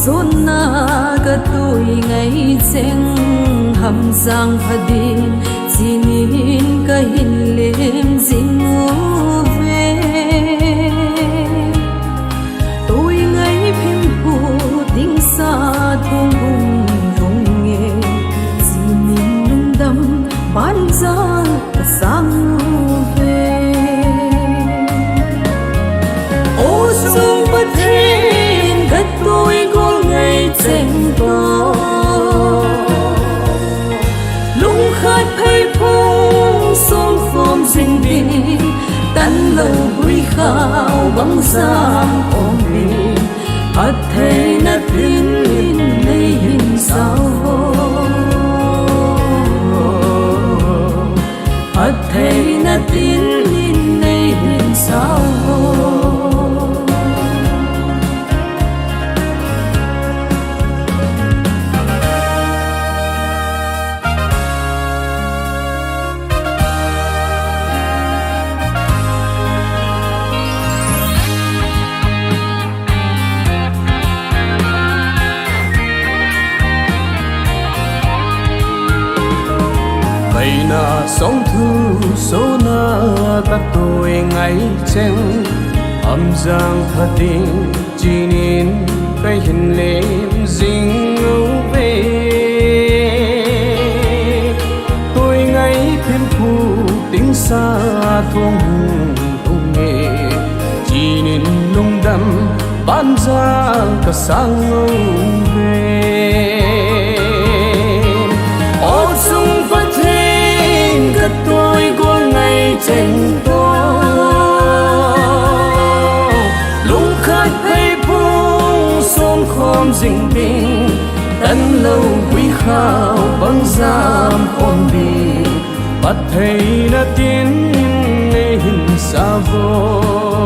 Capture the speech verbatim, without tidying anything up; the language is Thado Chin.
Tuna ka tui ngai cheng Hamjang pha ding chinin ka hin lem jing uve. Tui ngai phim phu ding sa thong hung thong nge chinin lungdam banjang ka sang uve. O sung Pathen ka tui gol ngai cheng to. Lungkhat phei phung sung khom jing ding, tan lo gui khao bang jam om ding. Phattheina tin in nei hin sao. Phattheina tin in nei hin sao. Kaina song thu sona ka tui ngai cheng, Hamjang pha ding chinin ka hin lem jing uve. Tui ngai phim phu ding sa thong hung thong nge chinin lungdam banjang ka sang uve. O sung Pathen ka tui gol ngai cheng to. Lungkhat phei phung sung khom jing ding, tan lo gui khao bang jam om ding. Phattheina tin in nei hin sao.